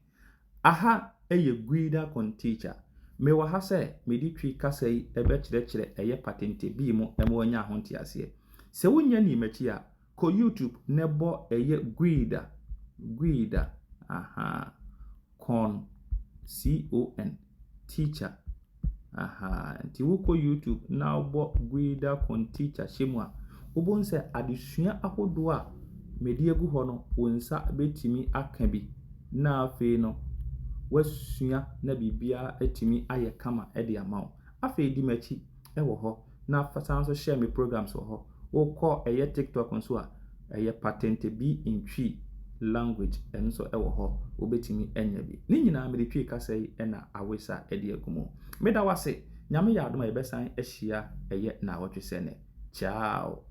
Aha ɛyɛ guida con teacher. Mewɔ ha sɛ mede Twi kasa yi ɛbɛkyerɛkyerɛ ɛyɛ patente bi mu ɛma wanya ho nteaseɛ. Sɛ wonya nim akyi a, kɔ YouTube na bɔ ɛyɛ guida, guida, aha, con, C-O-N, teacher. Aha, nti wokɔ YouTube na wobɔ guida con teacher hyɛ mu a, wobɛhu sɛ adesua ahodoɔ a mede agu hɔ no, wo nsa bɛtumi aka bi na afei no woasua na biribiara atumi ayɛ kama de ama wo. Afei di m'akyi wɔ hɔ na fa san nso share me programs wɔ hɔ. Wokɔ ɛyɛ TikTok nso a, ɛyɛ Patente B in Twi language ɛno nso wɔ hɔ. Wobɛtumi anya bi. Ne nyinaa mede Twi kasa yi na awesa de agu mu. Meda wo ase. Nyame yɛ adom a yɛbɛsan ahyia ɛyɛ naawɔtwe sɛ nɛ. Ciao.